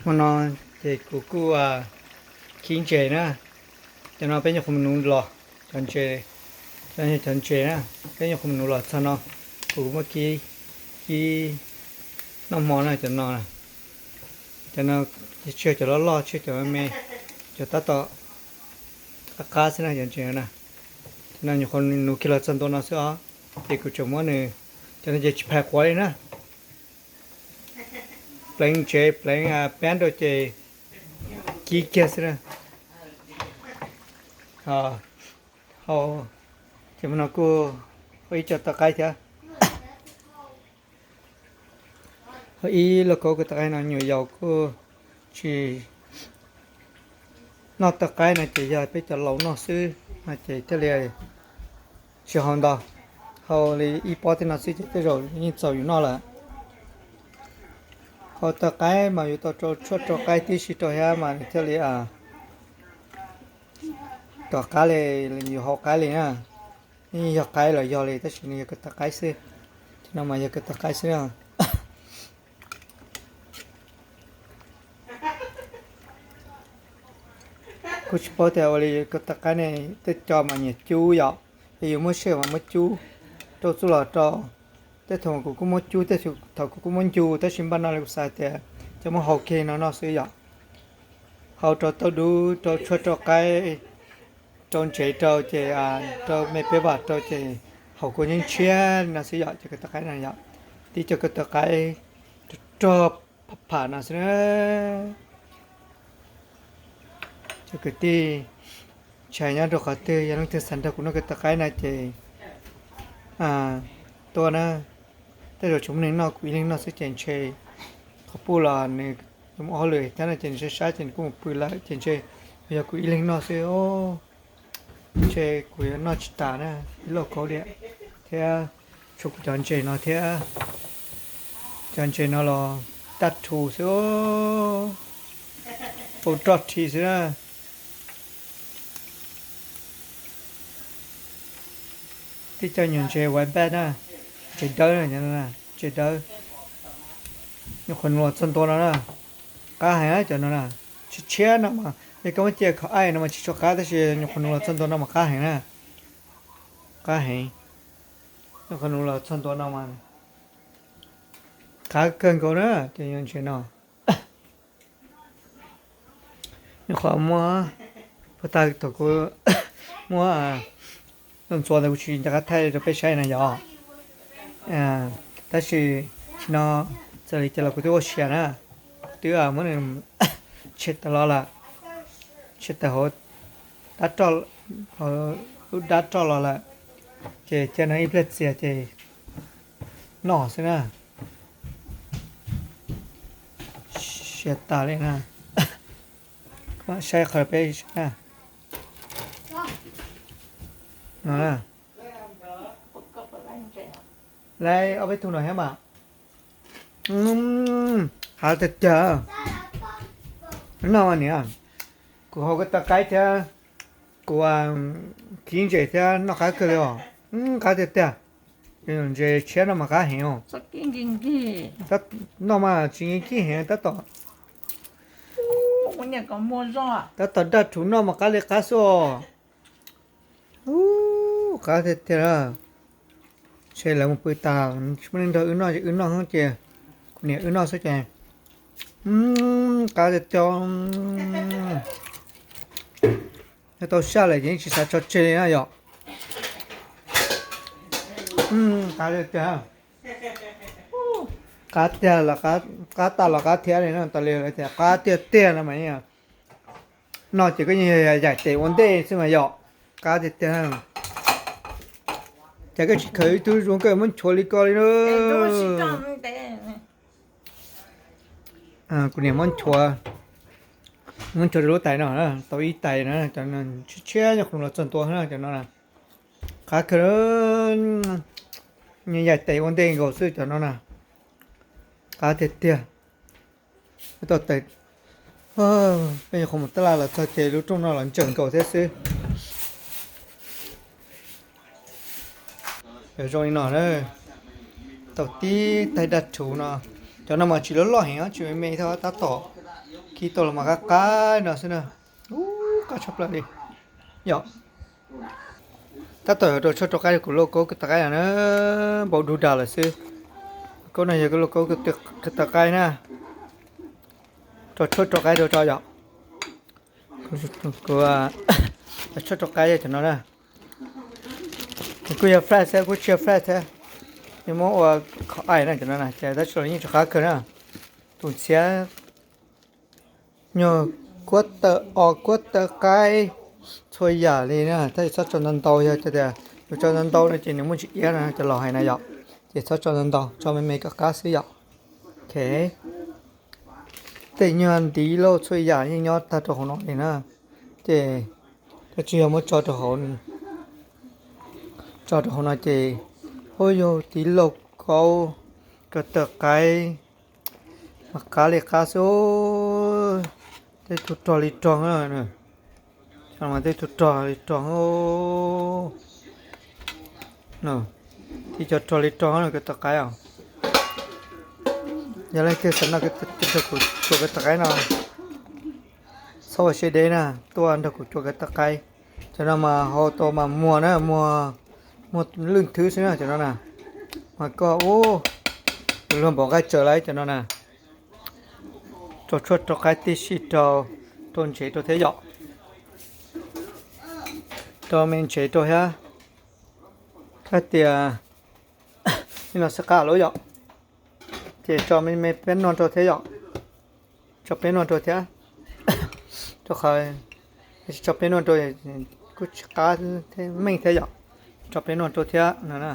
Hmo no ces kuv kuj khib ntses na. Cov no peb nyuam qhuav mus nuv los, cov ntses, cov ntses na, peb nyuam qhuav mus nuv los txog no, kuv muab kib, kib noj hmo na cov no. Cov no tsis yog cov loj loj, tsis yog cov me me, cov tab tom qab qab xwb na cov ntses na. Cov no nyuam qhuav nuv kiag los txog ntua no xwb os, ces kuv tseem muab nws, cov no ces tsis phais quav li na. Pleev ntsev pleev peb rau ces kib kiag xwb na. Hau, ces hmo no kuj ua ib co tawv qaib thiab. Ib lauj kaub ko tawv qaib no nyuam yaus kuj tsis noj tawv qaib no ces yog peb cov laus noj xwb no ces thiaj li tsis hau ntau, hau li ib pob tej no xwb ces tej zaum yeej txaus yus noj lawm. Hau tawv qaib mas yuav tau rau tshuaj rau qaib tib si rau thiab mas nws thiaj li tom qab li, yus hau qaib li na. Yeej yog qaib los yog li tab sis nws yog ko taw qaib xwb. Cov no mas yog ko taw qaib xwb na. Kuj tsis paub tias ua li ko taw qaib ne, tej co mas nyiam cub yom, es yus muab sej mas muab cub rau txuj lom rau. Tej thaum kuv kuj muab cub, tej thaum kuv kuj muab ncu, tab sis npaj no li kuv xav tias coj muab hau kiag no noj xwb yom. Hau rau tauj dub, rau tshuaj rau qaib, rau ntsev rau ces, rau me peb vam rau ces haus kua ntshiab ntshiab no xwb yom, cov ko taw qaib no yom. Tib co ko taw qaib rog rog pham pham no xwb na. Cov kwv tij ntshai nyob rau qhov twg yog leej twg xav nrog kuv noj ko taw qaib na ces tuaj na. Tej zaum tsis muaj neeg noj, kuv ib leeg noj xwb ces ntshe qhov puj los nws yuav mus ua hauj lwm thiab no ces nws sab sab ces nws kuj mus pw lawm ces ntshe yog kuv ib leeg noj xwb. Ntshe kuv yuav noj tsis tas na, ib lauj kaub diam thiab. Tshuav kuv cov ntses no thiab, cov ntses no los daj rhu xwb, pau roj rhi xwb na. Tib co nyuag ntses white bass na, ntses dawb, ntses dawb. Nyuam qhuav nuv los txog ntua no na, qab heev cov no na. Tshiab tshiab no mas yog koj muab cia khaum aij no mas tsis tshua qab tab sis nyuam qhuav nuv los txog ntua no mas qab heev na. Qab heev. Nyuam qhuav nuv los txog ntua no mas qab kawg nkaus na, cov ntses no. Nyuam qhuav muab, puag ta thaum kuv muab ntxuav ntawd kuv tsis nco qab thaij rau peb saib na yom. Tab sis no txawm li cas los kuv twb ua siav na, kuv twb muab nws tshem tawm los lawm, tshem tawm hauv dab roj, hauv lub dab roj los lawm, ces cia no ib pliag txias ces noj xwb na. Siav tas li na. Saib qhov peb na. No, lawv ob peb tug no thiab mas. Qab tiag tiag. Noj mas niam, kuv haus ko taw qaib thiab, kuv khib ntses thiab noj qab kawg li os. Qab tiag tiag. Ntses tshiab no mas qab heev os. Noj mas tsis nkig heev tab tom, tab tom daj rhuv noj mas qab li qab xwb os. Qab tiag tiag. Ntshe lawv mus pw tas, tsis muaj neeg nrog wb noj ces wb noj xwb ces, kuv niam wb noj xwb ces. Qab tiag tiag. Yog tau saj lawm ces yeej tsis xav tso tseg li na yom. Qab tiag tiag. Qab tiag los qab tas los qab thiab li no, tas li lawv tias qab tiag tiag no mas, noj ces koj yeej yaim tes ua ntej xwb mas yom. Qab tiag tiag. Cas koj tsis khaws ib tug zoo koj muab nchuav li ko li na. Kuv niam muab nchuav, muab nchuav rau lub tais no, tau ib tais na, cov tshiab tshiab nyuam qhuav los txog ntua na, cov no na. Qab kawg, yaim tes ua ntej nkaus xwb cov no na. Qab tiag tiag. Peb nyuam qhuav mus tab laj los txog ces lub rooj no los ntsees nkaus thiab xwb. Zoo li no, tau tib taig daj rhuv no. Cov no mas tsis loj loj heev, tsis me me thiab, tab tom kib tau los mas qab qab no xwb na. Ub, qab tshaj plaws li yom. Tab tom yuav rau tshuaj rau qaib kuv lauj kaub kwv tau qaib no na, npau dug dag lawm xwb. Kaub no yog lauj kaub kwv tau qaib na, rau tshuaj rau qaib rau tso yom. Kuv, kuv tshuaj rau qaib cov no na. Nws kuj yog fresh thiab, kuj tsis yog fresh thiab. Yeej muab ua qhov aim na cov no na, ces tab sis los yeej tsis qab kawg na. Tus ntxhiab nyuag kuab tawm os, kuab tawm qaib txhua yam li na, tab sis txhob tso ntau ntau, yog tias yus tso ntau ntau no ces nws muaj ntsis iab no, cov laus hais na yom. Ces txhob tso ntau ntau, tso me me kom qab xwb yom. Ok. Tej nyuag ntiv lauj txhua yam yeej nyob tag rau hauv no li na. Ces tab sis yog muab tso rau hauv, tso rau hauv no ces, ub, yog tiv lauj kaub kwv tau qaib mas qab li qab xwb. Tej tug rog li rog, tej tug rog li rog, tej cov rog li rog kwv tau qaib os. Yog leej twg xav noj kuv tsuav kwv tau qaib no, txhob ua siab deb na, tuaj nrog kuv tsuav kwv tau qaib. Cov no mas hau tau mas muag na, muag, muag lwj thwb xwb na cov no na. Mas koj ub, luag npaum nqaij tsawv lawm cov no na. Rau tshuaj rau qaib tib si rau, rau ntsev rau thiab yom. Rau me ntsev rau thiab. Koj tias li no xwb qab lawm yom. Ces tso me me peb noj rau thiab yom. Tso peb noj rau thiab. Rau qhov tsis tso peb noj rau kuj tsis qab meej thiab yom. Tso peb noj rau thiab no na.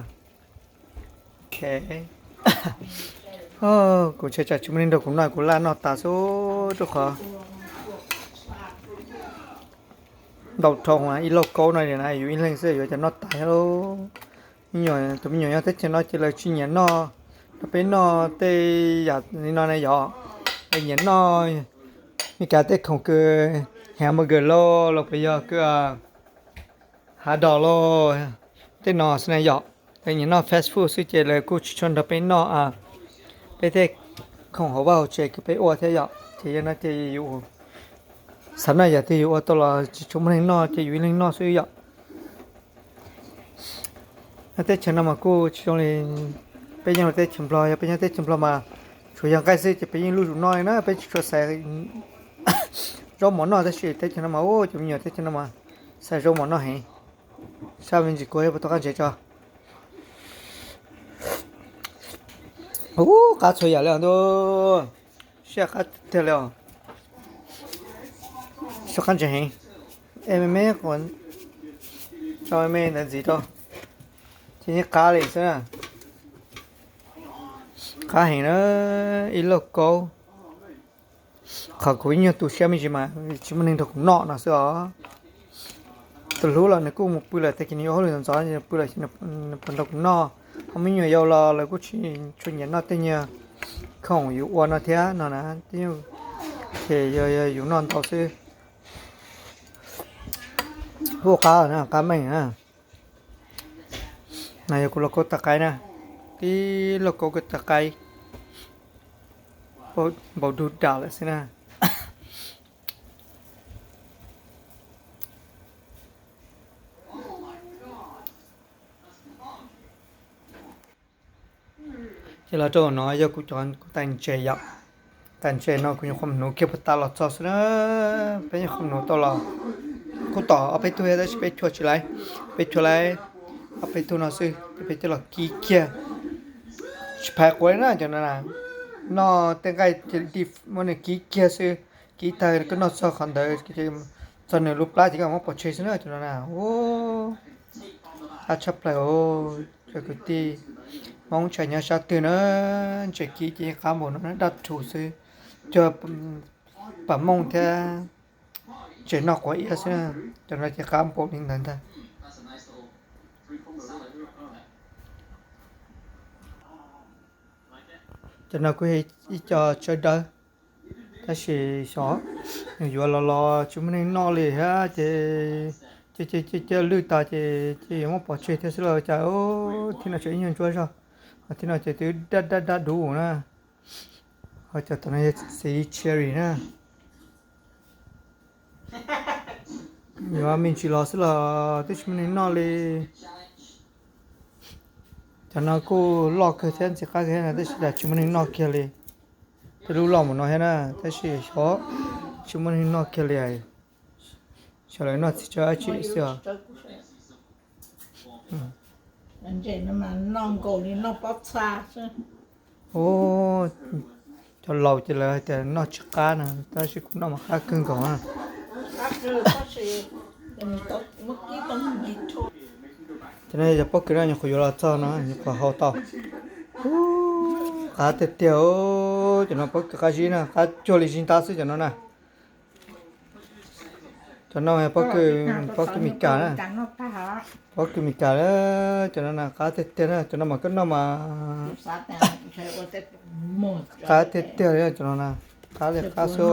Ok. Kuv ntshai tsam tsis muaj neeg nrog kuv noj, kuv laj noj tas xwb rau qhov ntau dhau, ib lauj kaub no na yus ib leeg xwb yuav cas noj tas thiab lauj. Tus me nyuam nyob teb chaws no ces lawv tsis nyiam noj, nrog peb noj tej yam li no na yom. Lawv nyiam noj Meskas tej khoom kws hamburger lauj, los puas yog kws hav dog lauj, tej no xwb na yom. Lawv nyiam noj fast food xwb ces lawv kuj tsis tshua nrog peb noj peb tej khoom hauv vaj hauv tsev kws peb ua thiab yom. Ces yog no ces yus xav noj yam twg yus ua tau los tsis tshua muaj neeg noj ces yus ib leeg noj xwb yom. Teb chaws no mas kuj tsis zoo li peb nyob teb chaws Nplog, yog peb nyob teb chaws Nplog mas tsuas yog nqaij xwb ces peb yeej luj zus noj li na, peb tsis tshua xaiv zaub mov noj, tab sis teb chaws no mas ub, cov me nyuam teb chaws no mas xaiv zaub mov noj heev. Sab me ntsis kuv puas tau qab ntsev tso. Ub, qab txhua yam li os ntuj, siab qab tiag li os. Siab qab ntsev heev. Es me me, tso me me ntawd ntxiv rau, ces yeej qab li xwb na. Qab heev na, ib lauj kaub. Qhov kuv ib nyuag tu siab me ntsis mas tsis muaj neeg nrog kuv noj no xwb os. Tus hlub los nws kuj mus pw lawm, tag kis nws yuav hauj lwm ntxov ntxov, nws pw lawm ces nws pom nrog kuv noj. Ho me nyuam yaus los lawv kuj tsis tshua nyiam noj tej nyuag khoom yus ua no thiab no na, ces yog yus noj ntau xwb. Ub, qab na, qab meej na. No yog kuv lauj kaub tag qaib na, tib lauj kaub kuv tag qaib, npau dug dam lawm xwb na. Ces los rau no yog kuv cov kuv tais ntses yom. Tais ntses no kuv nyuam qhuav mus hnuv kiag puag ta los txog xwb na. Peb nyuam qhuav mus hnuv tau los kuj tom ob peb tug tab sis peb chua tsis laiv, peb chua laiv ob peb tug no xwb ces peb coj los kib kiag. Tsis phais quav li na cov no na, noj tej nqaij muab nws kib kiag xwb, kib tag koj noj txog qhov ntawd, txog nws lub plab ces koj muab pov tseg xwb na cov no na. Qab tshaj plaws os cov kwv tij Hmoob tshaj nyob sab twg na, ntses kib ces yeej qab npaum no na, daj rhuv xwb, cuag pam mooj thiab ntses noj quav iab xwb na. Cov no ces qab npaum li ntawd ntag. Cov no kuj yog ib co tsawb dawb, tab sis xyov nws yuav los los tsis muaj neeg noj li thiab ces cia cia cia lwj tas ces cia yuav muab pov tseg thiab xwb los cas. Thib no tseem ib nyuag ntsuab zog, ho thib no ces twb daj daj daj duv na. Ho cov tom no yog txiv cherry na. Yuav me ntsis los xwb los twb tsis muaj neeg noj li. Cov no kuj loj kawg thiab ntxim qab kawg thiab no tab sis tas tsis muaj neeg noj kiag li. Tej lub loj mus no thiab na, tab sis xyov tsis muaj neeg noj kiag li. Xyov lawv noj txiv tsawb dab tsi xwb os. Cov laus ces lawv hais tias noj tsis qab na, tab sis kuv noj mas qab kawg nkaus na. Cov no yog pob kws no nyuam qhuav yuav los txog no nyuam qhuav hau tau. Qab tiag tiag, cov no pob kws qab zib na, qab cuag li zib ntab xwb cov no na. Cov no pob kws, pob kws Meskas na. Pob kws Meskas na, cov no na qab tiag tiag na, cov no mas koj noj mas qab tiag tiag li cov no na, qab li qab xwb.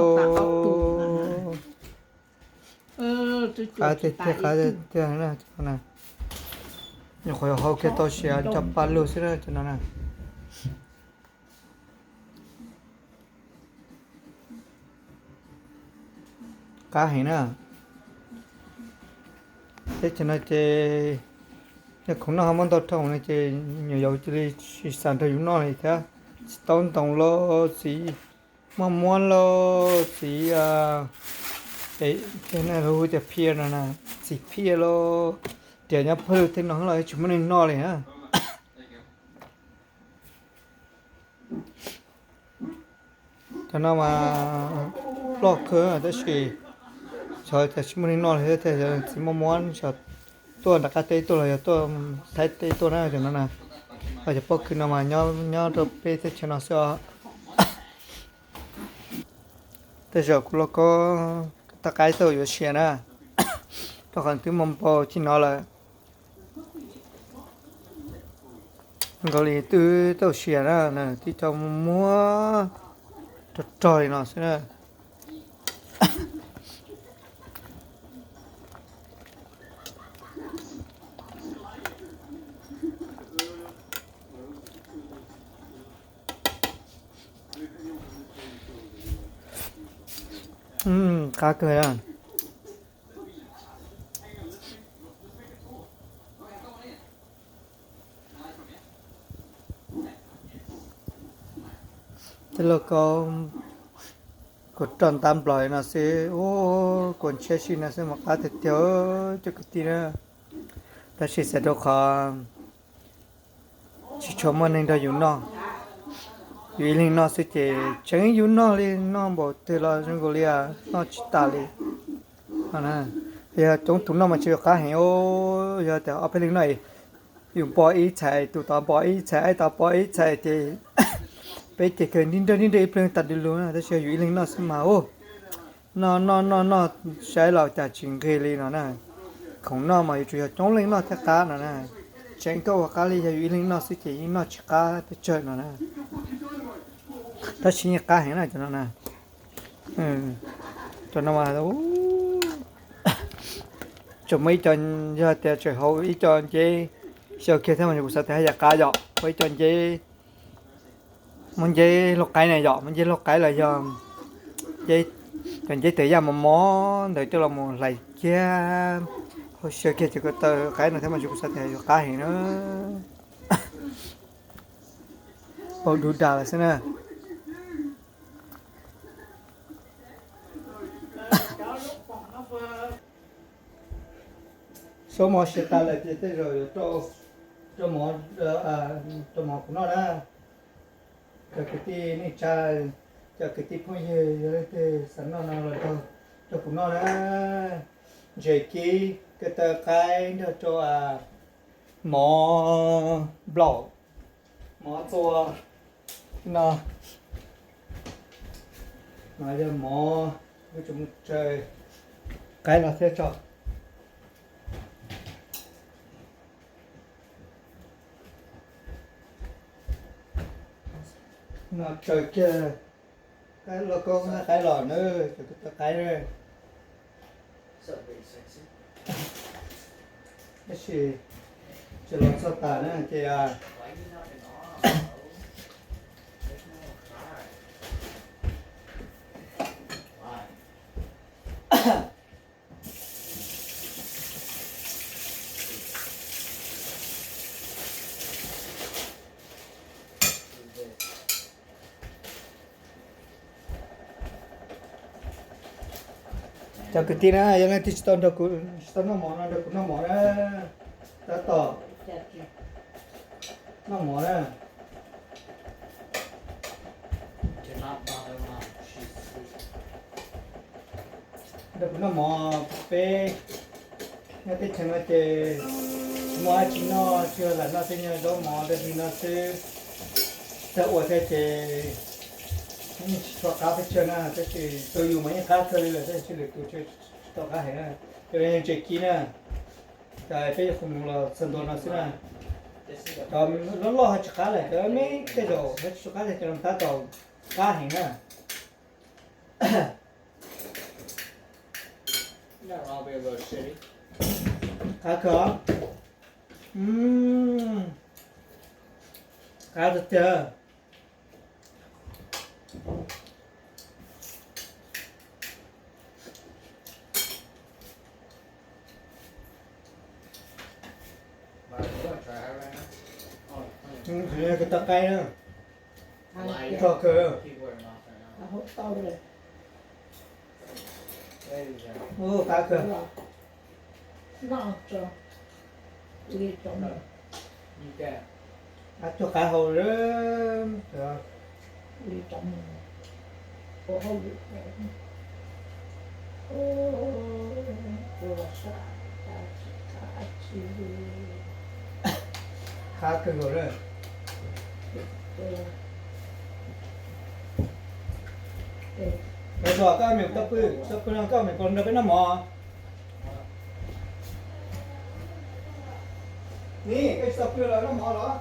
Qab tiag tiag, qab tiag tiag na cov no na. Nyuam qhuav hau kiag tau siav cov pa lug xwb na cov no na. Qab heev na. Teb chaws no ces yog khoom noj ho muab ntau dhau no ces nyuam yaus cia li tsis xav nrog yus noj li thiab. Txiv taub ntoo los txiv moj muab los txiv, es lawv hu tias phiaj no na, txiv phiaj los tias nyob pawg lug tej no los tsis muaj neeg noj li na. Cov no mas loj kawg tab sis xyov cas tsis muaj neeg noj li thiab. Txiv moj muab xyov tuaj nram qab teb tuaj los yog tuaj Thaib teb tuaj na cov no na. Ho cov pob kws no mas nyob rau peb teb chaws no xwb os. Tej zaum kuv lauj kaub toj qaib tau yuav sia na, rau qhov twb muaj npau tsis no lawm. Nkaus li twb tau sia na, twb tau muab rog rog li no xwb na. Qab kawg. Tej lauj kaub kuv roj ntab nplaum no xwb, ua kuv ntshiab si no xwb mas qab tiag tiag cov kwv tij na. Tab sis txawm rau qhov tsis tshua muaj neeg nrog yus noj, yus ib leeg noj xwb ces tseev yus noj li, noj npaum twg los zoo nkaus li noj tsis tas li. Yog coob tus noj mas tsis qab heev, yog tias ob peb leeg noj, yus npo ib txhais, tus tod npo ib txhais, ib tod npo ib txhais ces peb ces kawg nrib nrab nrib nrab ib pliag tas du lug na, tab sis yus ib leeg noj xwb mas ua noj noj noj noj saib los cas tsis nqig li no na. Khoom noj mas yuav tsum yog coob leej noj thiaj qab no na. Tseem koj ua qab li yog yus ib leeg noj xwb ces yeej noj tsis qab pes tsawg no na. Tab sis yeej qab heev na cov no na. Cov no mas tseem muaj ib co, yog tias tseem hauv ib co nceb xyaw kiag thiab mas kuv xav tias haj yam qab yom, hauv ib co nceb, muab nceb laug qaib na yom, muab nceb laug qaib los yog cov nceb tawv yaj mos mos ntawd coj los mus hlais kiag, hauv xyaw kiag cov ko taw qaib no thiab mas kuv xav tias yuav qab heev na. Pau dub dag lawm xwb na. Suab mov siav tas lawm ces tej zaum yuav rau mov, rau mov kuv noj na. Cov kwv tij neej tsa, cov kwv tij phooj ywg yog leej twg xav noj no los nrog rau kuv noj na. Ntses kib, ko taw qaib nrog rau mov nplaum, mov txua no, no yog mov, kuv tseem mus tsaws qaib no thiab tso. No tsaws kiag qaib lauj kaub, qaib los na, tsaws kiag tau qaib na. Tab sis tsis los txog tas na ces Cov kwv tij na, yog leej twg tsis tau nrog kuv, tsis tau noj mov no nrog kuv noj mov na. Tab tom noj mov na. Nrog kuv noj mov, peb nyob teb chaws no ces muaj dab tsi noj tsis lam noj tej nyuag zaub mov dab tsi no xwb. Txawj ua thiab ces yeej tsis tshua qab pes tsawg na, tab sis txhua yus mas yeej qab kawg li lawm, tab sis lwm tus tsis tau qab heev na. Cov no yog ntses kib na, cov peb yuav hu mus los txog ntua no xwb na. Cov loj loj ho tsis qab lawm, cov me tej zaum ho tsis tshua qab, cov no tab tom qab heev na. Qab kawg. Qab tiag tiag. Koj tau qaib na. Tau kawg. Ub, qab kawg. Qab tuag qab hau. Qab kawg nkaus na. Lawv tus koj me tau pw, tau pw no koj me puas nrog peb noj mov? Nim koj tsis tau pw los noj mov los?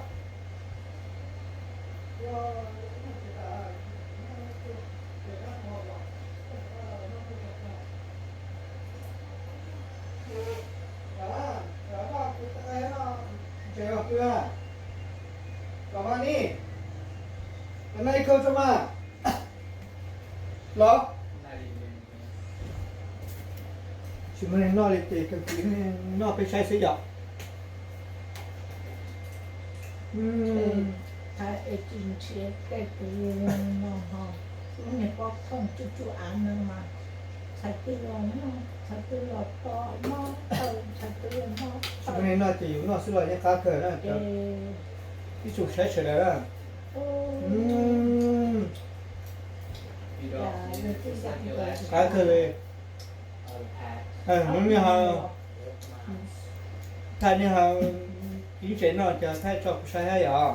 Ntses los pw, los mas ni, los noj ib kawg tso mas. Los. Tsis muaj neeg noj li ces kawg kiv noj peb saib xwb yom. Tsis ntshai tej tus no ho, lub niag pob khoom tsuj tsuj av no mas, txhais twg los mob, txhais twg los to mob taw, txhais twg los mob taw. Tsis muaj neeg noj ces yus noj xwb los yeej qab kawg na. Ib tsoom saib sawv daws na. Qab kawg li. Hnub no ho, thaij nej ho ib tsev noj ces thaij tso kuv saib thiab yom.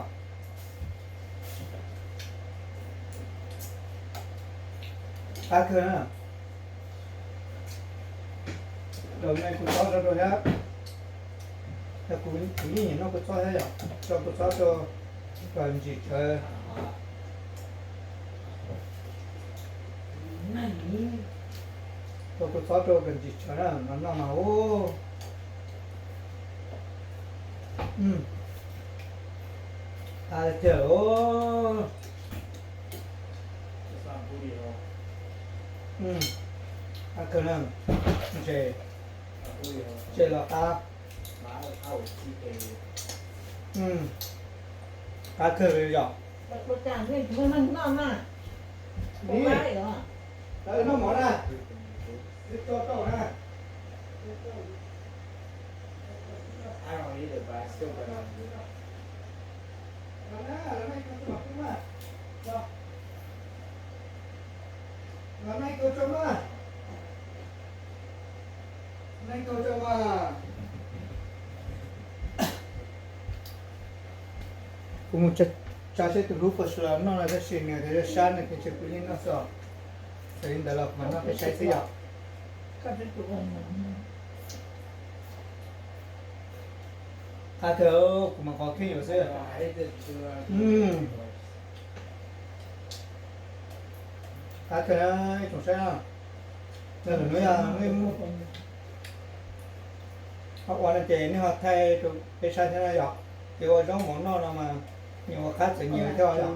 Qab kawg na. Los no kuv txob tso rau thiab. Kuv yeej nyiam noj kua txob thiab yom, tso kua txob rau kom ntsim tsawv. Tso kua txob rau kom ntsim tsawv na, no noj mas ub. Qab tiag os. Qab kawg na, ntses, ntses los qab. Qab kawg li yom. Noj mov na. Kuv mus tsa saib tus hlub puas sawv los noj no tab sis nws tias sab nws ces ntshe kuv yeej noj xwb. Yog li ntawd los kuv mam noj peb saib xwb yom. Qab kawg, kuv mam qhov kheej yuav xwb. Qab kawg na ib tsoom saib na. Yog lwm hnub yog nej muaj ua no ces nej ho thaij rau peb saib thiab na yom. Ces ua zaub mov noj no mas nyias ua qab txawv nyias thiab yom.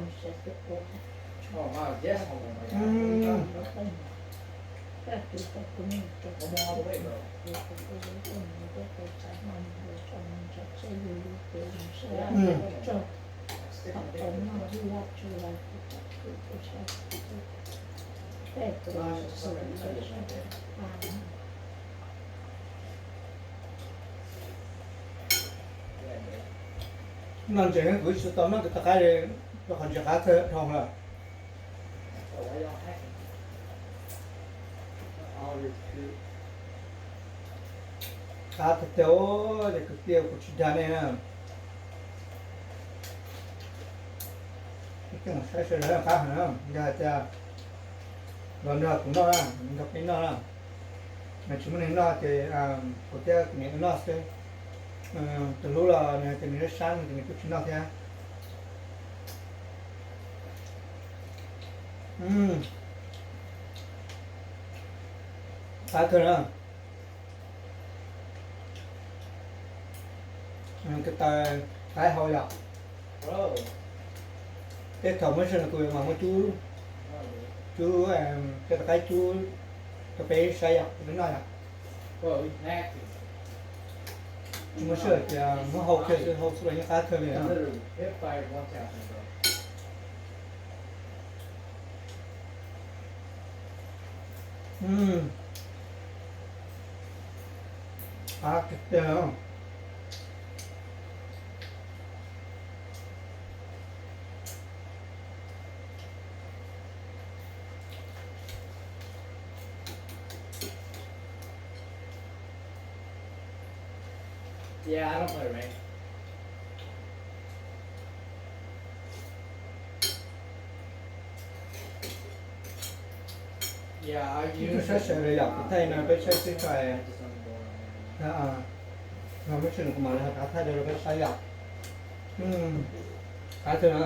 Noj ntses kuv tsis tau noj tus tau qab li, rau qhov ntses qab kawg dhau lawm. Qab tiag tiag, ces kwv tij kuv tsis dag nej na. Saib sawv daws qab heev na, yog hais tias los nrog kuv noj na, nrog peb noj na. Mas tsis muaj neeg noj ces kuv thiab kuv niam noj xwb. Tus hlub los nws hais tias nws lub sab no ces nws kuj tsis noj thiab. Qab kawg na. Ko taw qaib hau yom. Tej thaum muab zog no kuv yuav mas muab cub, cub tej tau qaib cub rau peb saib yom, rau peb noj yom. Tsis muaj sij hawm ces muab hau kiag xwb, hau xwb los yeej qab kawg li. Qab tiag tiag. Saib sawv daws yom, kuv thaij no peb saib xwb tso. No muab tso kuv mam li ho rov thaij rau peb saib yom. Qab kawg na.